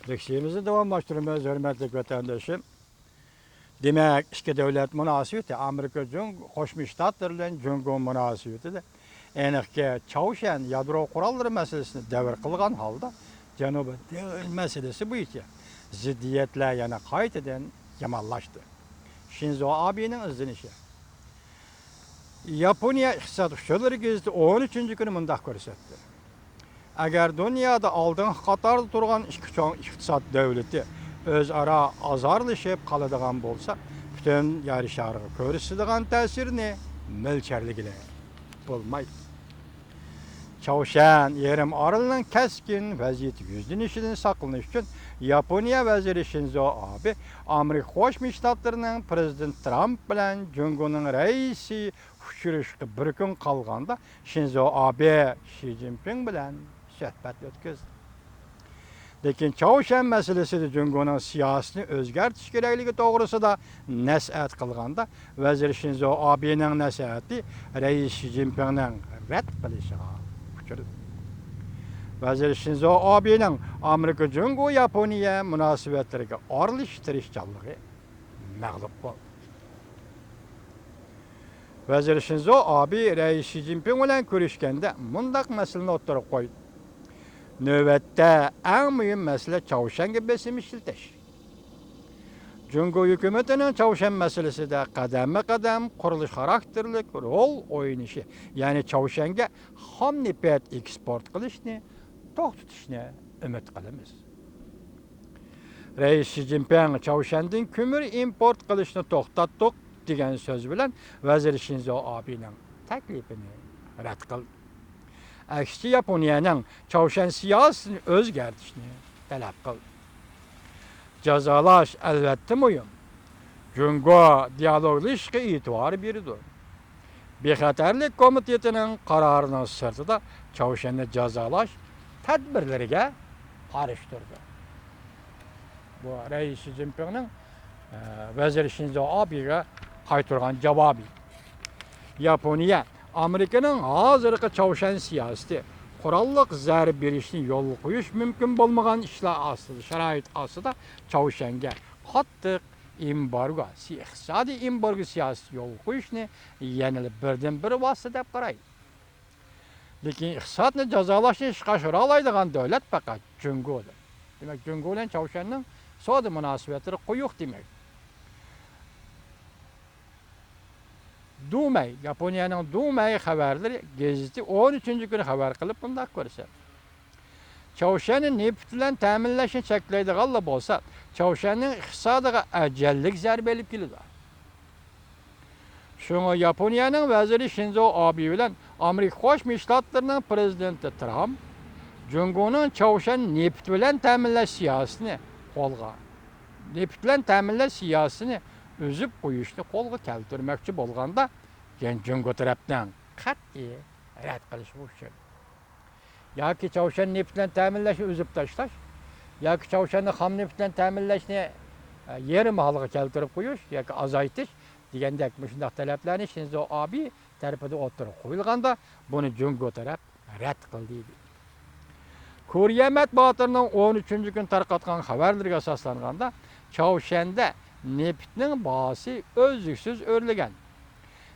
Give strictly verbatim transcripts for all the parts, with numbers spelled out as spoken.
لېكسىيەمىزنى داۋاملاشتۇرىمىز، ھۆرمەتلىك ۋەتەندىشىم. دېمەك، ئىككى دۆلەت مۇناسىۋىتى، ئامېرىكا جۇڭ-، قوشما شتاتلىرى بىلەن جۇڭگو مۇناسىۋىتىدە ئېنىقكى، چاۋشيەن يادرو قوراللىرى مەسىلىسىنى دەۋر قىلغان ھالدا، جەنۇبىي دېڭىز مەسىلىسى بويىچە زىددىيەتلەر يەنە قايتىدىن يامانلاشتى. شىنزو ئابېنىڭ ئىزدىنىشى. ياپونىيە ئىقتىساد ئۇچۇرلىرى گېزىتى ئون ئۈچىنچى كۈنى مۇنداق كۆرسەتتى: ئەگەر دۇنيادا ئالدىنقى قاتاردا تۇرغان ئىككى چوڭ ئىقتىساد دۆلىتى ئۆزئارا ئازارلىشىپ قالىدىغان بولسا، پۈتۈن يەر شارىغا كۆرسىتىدىغان تەسىرنى مۆلچەرلىگىلى بولمايدۇ. چاۋشيەن يېرىم ئارىلىنىڭ كەسكىن ۋەزىيىتى يۈزلىنىشىدىن ساقلىنىش ئۈچۈن، ياپونىيە ۋەزىرى شىنزو ئابې ئامېرىكا قوشما شتاتلىرىنىڭ پىرېزىدېنتى ترامپ بىلەن جۇڭگونىڭ رەئىسى ئۇچرىشىشقا بىر كۈن قالغاندا، شىنزو ئابې شى جىنپىڭ بىلەن سۆھبەت ئۆتكۈزدى. لېكىن چاۋشيەن مەسىلىسىدە جۇڭگونىڭ سىياسىتىنى ئۆزگەرتىش كېرەكلىكى توغرىسىدا نەسىھەت قىلغاندا، ۋەزىر شىنزو ئابېنىڭ نەسىھەتى رەئىس شى جىنپىڭنىڭ رەت قىلىشىغا ئۇچرىدى. ۋەزىر شىنزو ئابېنىڭ ئامېرىكا جۇڭگو ياپونىيە مۇناسىۋەتلىرىگە ئارىلىشىش تىرىشچانلىقى مەغلۇپ بولدى. ۋەزىر شىنزو ئابې رەئىس شى جىنپىڭ بىلەن كۆرۈشكەندە مۇنداق مەسىلىنى ئوتتۇرىغا قويدى: نۆۋەتتە ئەڭ مۇھىم مەسىلە چاۋشيەنگە بېسىم ئىشلىتىش. جۇڭگو ھۆكۈمىتىنىڭ چاۋشيەن مەسىلىسىدە قەدەممۇ قەدەم قۇرۇلۇش خاراكتېرلىك رول ئوينىشى، يەنى چاۋشيەنگە خام نېفىت ئېكسپورت قىلىشنى توختىتىشنى ئۈمىد قىلىمىز. رەئىس شى جىنپىڭ چاۋشيەندىن كۆمۈر ئىمپورت قىلىشنى توختاتتۇق دېگەن سۆز بىلەن ۋەزىر شىنزو ئابېنىڭ تەكلىپىنى رەت قىلدى. ئەكسىچە، ياپونىيەنىڭ چاۋشيەن سىياسىتىنى ئۆزگەرتىشنى تەلەپ قىلدى. جازالاش ئەلۋەتتە مۇھىم. جۇڭگو دىيالوگلىشىشقا ئېتىبار بېرىدۇ. بىخەتەرلىك كومىتېتىنىڭ قارارىنىڭ سىرتىدا چاۋشيەننى جازالاش تەدبىرلىرىگە قارشى تۇرىدۇ. بۇ رەئىس شى جىنپىڭنىڭ، ئە، ۋەزىر شىنزو ئابېغا قايتۇرغان جاۋابى. ياپونىيە ئامېرىكىنىڭ ھازىرقى چاۋشيەن سىياسىتى، قوراللىق زەربە بېرىشنى يولغا قويۇش مۇمكىن بولمىغان ئىشلار ئاستىدا، شارائىت ئاستىدا چاۋشيەنگە قاتتىق ئېمبارگو، سى-، ئىقتىسادىي ئېمبارگو سىياسىتى يولغا قويۇشنى يەنىلا بىردىنبىر ۋاسىتە دەپ قارايدۇ. لېكىن ئىقتىسادنى جازالاشنى ئىشقا ئاشۇرالايدىغان دۆلەت پەقەت جۇڭگودۇر. دېمەك، جۇڭگو بىلەن چاۋشيەننىڭ سودا مۇناسىۋەتلىرى قويۇق دېمەك. دۇمەي، ياپونىيەنىڭ دۇمەي خەۋەرلىرى گېزىتى ئون ئۈچىنچى كۈنى خەۋەر قىلىپ مۇنداق كۆرسەتتى: چاۋشيەننى نېفىت بىلەن تەمىنلەشنى چەكلەيدىغانلا بولسا، چاۋشيەننىڭ ئىقتىسادىغا ئەجەللىك زەربە ئېلىپ كېلىدۇ. شۇڭا ياپونىيەنىڭ ۋەزىرى شىنزو ئابې بىلەن ئامېرىكا قوشما شتاتلىرىنىڭ پىرېزىدېنتى ترامپ جۇڭگونىڭ چاۋشيەن نېفىت بىلەن تەمىنلەش سىياسىتىنى قولغا، نېفىت بىلەن تەمىنلەش سىياسىتىنى ئۈزۈپ قويۇشنى قولغا كەلتۈرمەكچى بولغاندا، يەنى جۇڭگو تەرەپنىڭ قەتئىي رەت قىلىشى ئۈچۈن. ياكى چاۋشيەن نېفىت بىلەن تەمىنلەشنى ئۈزۈپ تاشلاش، ياكى چاۋشيەننى خام نېفىت بىلەن تەمىنلەشنى، ئە، يېرىم ھالغا كەلتۈرۈپ قويۇش ياكى ئازايتىش دېگەندەك مۇشۇنداق تەلەپلەرنى شىنزو ئابې تەرىپىدىن ئوتتۇرىغا قويۇلغاندا، بۇنى جۇڭگو تەرەپ رەت قىلدى. كورېيە مەتبۇئاتلىرىنىڭ ئون ئۈچىنچى كۈنى تارقاتقان خەۋەرلىرىگە ئاساسلانغاندا، چاۋشيەندە نېفىتنىڭ باھاسى ئۈزلۈكسىز ئۆرلىگەن.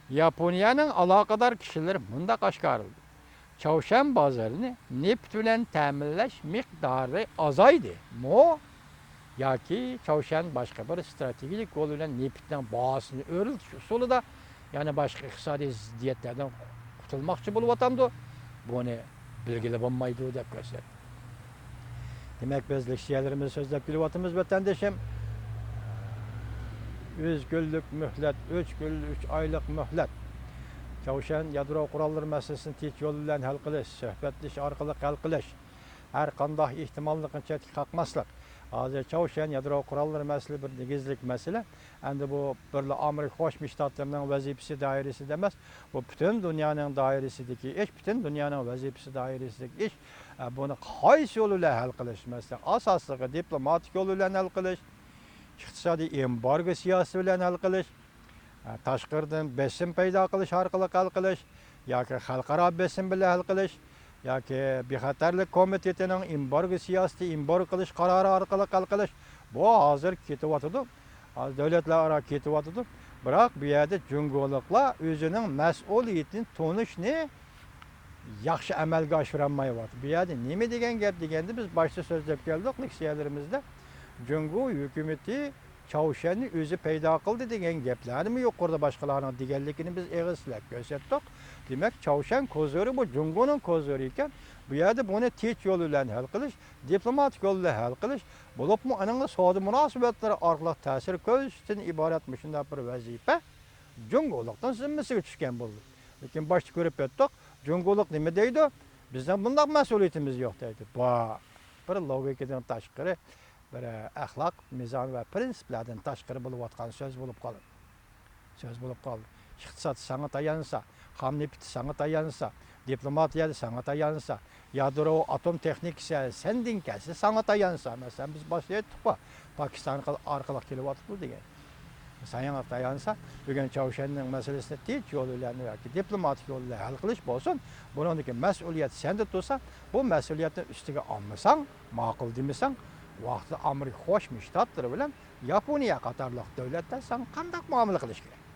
ياپونىيەنىڭ ئالاقىدار كىشىلىرى مۇنداق ئاشكارىلىدى: چاۋشيەن بازىرىنى نېفىت بىلەن تەمىنلەش مىقدارى ئازايدىمۇ ياكى چاۋشيەن باشقا بىر ئىستراتېگىيەلىك يول بىلەن نېفىتنىڭ باھاسىنى ئۆرلىتىش ئۇسۇلىدا يەنە باشقا ئىقتىسادىي زىددىيەتلەردىن قۇتۇلماقچى بولۇۋاتامدۇ؟ بۇنى بىلگىلى بولمايدۇ، دەپ كۆرسەتتى. دېمەك، بىز لېكسىيەلىرىمىزدە سۆزلەپ كېلىۋاتىمىز، ۋەتەندىشىم. ئۈچ كۈنلۈك مۆھلەت، ئۈچ كۈن، ئۈچ ئايلىق مۆھلەت. چاۋشيەن يادرو قوراللىرى مەسىلىسىنى تىنچ يول بىلەن ھەل قىلىش، سۆھبەتلىشىش ئارقىلىق ھەل قىلىش، ھەر قانداق ئېھتىماللىقنى چەتكە قاقماسلىق. ھازىر چاۋشيەن يادرو قوراللىرى مەسىلە بىر نېگىزلىك مەسىلە. ئەمدى بۇ بىرلا ئامېرىكا قوشما شتاتلىرىنىڭ ۋەزىپىسى دائىرىسىدە ئەمەس، بۇ پۈتۈن دۇنيانىڭ دائىرىسىدىكى ئىش، پۈتۈن دۇنيانىڭ ۋەزىپىسى دائىرىسىدىكى ئىش. ئە، بۇنى قايسى يول بىلەن ھەل قىلىش؟ مەسىلەن، ئاساسلىقى دىپلوماتىك يول بىلەن ھەل قىلىش، ئىقتىسادىي ئېمبارگو سىياسىتى بىلەن ھەل قىلىش، ئە، تاشقىرىدىن بېسىم پەيدا قىلىش ئارقىلىق ھەل قىلىش ياكى خەلقئارا بېسىم بىلەن ھەل قىلىش ياكى بىخەتەرلىك كومىتېتىنىڭ ئېمبارگو سىياسىتى، ئېمبارگو قىلىش قارارى ئارقىلىق ھەل قىلىش، بۇ ھازىر كېتىۋاتىدۇ. ھازىر دۆلەتلەر ئارا كېتىۋاتىدۇ. بىراق بۇ يەردە جۇڭگولۇقلار ئۆزىنىڭ مەسئۇلىيىتىنى تونۇشنى ياخشى ئەمەلگە ئاشۇرالمايۋاتىدۇ. بۇ يەردە نېمە دېگەن گەپ دېگەندە، بىز باشتا سۆزلەپ كەلدۇق لېكسىيەلىرىمىزدە. جۇڭگو ھۆكۈمىتى چاۋشيەننى ئۆزى پەيدا قىلدى دېگەن گەپلەرنىمۇ يۇقىرىدا باشقىلارنىڭ دېگەنلىكىنى بىز ئېغىز تىلەپ كۆرسەتتۇق. دېمەك، چاۋشيەن كوزىرى بۇ جۇڭگونىڭ كوزىرى ئىكەن. بۇ يەردە بۇنى تىنچ يول بىلەن ھەل قىلىش، دىپلوماتىك يول بىلەن ھەل قىلىش، بولۇپمۇ ئۇنىڭغا سودا مۇناسىۋەتلىرى ئارقىلىق تەسىر كۆرسىتىشتىن ئىبارەت مۇشۇنداق بىر ۋەزىپە جۇڭگولۇقنىڭ زىممىسىگە چۈشكەن بولدى. لېكىن باشتا كۆرۈپ ئۆتتۇق، جۇڭگولۇق نېمە دەيدۇ؟ بىزنىڭ بۇنداق مەسئۇلىيىتىمىز يوق دەيدۇ. بار. بىر لوگىكىدىن تاشقىرى، بىر ئەخلاق، مىزان ۋە پىرىنسىپلەردىن تاشقىرى بولۇۋاتقان سۆز بولۇپ قالدى. سۆز بولۇپ قالدى. ئىقتىساد ساڭا تايانسا، خام نېفىت ساڭا تايانسا، دىپلوماتىيە ساڭا تايانسا، يادرو ئاتوم تېخنىكىسى سەندىن كەلسە ساڭا تايانسا، مەسىلەن، بىز باشتا ئېيتتۇققۇ، پاكىستان قىل-، ئارقىلىق كېلىۋاتىدۇ دېگەن. ساڭا تايانسا، بۈگۈن چاۋشيەننىڭ مەسىلىسىنى تىنچ يول بىلەن ياكى دىپلوماتىك يول بىلەن ھەل قىلىش بولسۇن، بۇنىڭدىكى مەسئۇلىيەت سەندە تۇرسا، بۇ مەسئۇلىيەتنى ئۈستىگە ئالمىساڭ، ماقۇل دېمىسەڭ، ۋاقتىدا ئامېرىكا قوشما شتاتلىرى بىلەن ياپونىيە قاتارلىق دۆلەتلەر ساڭا قانداق مۇئامىلە قىلىشى كېرەك؟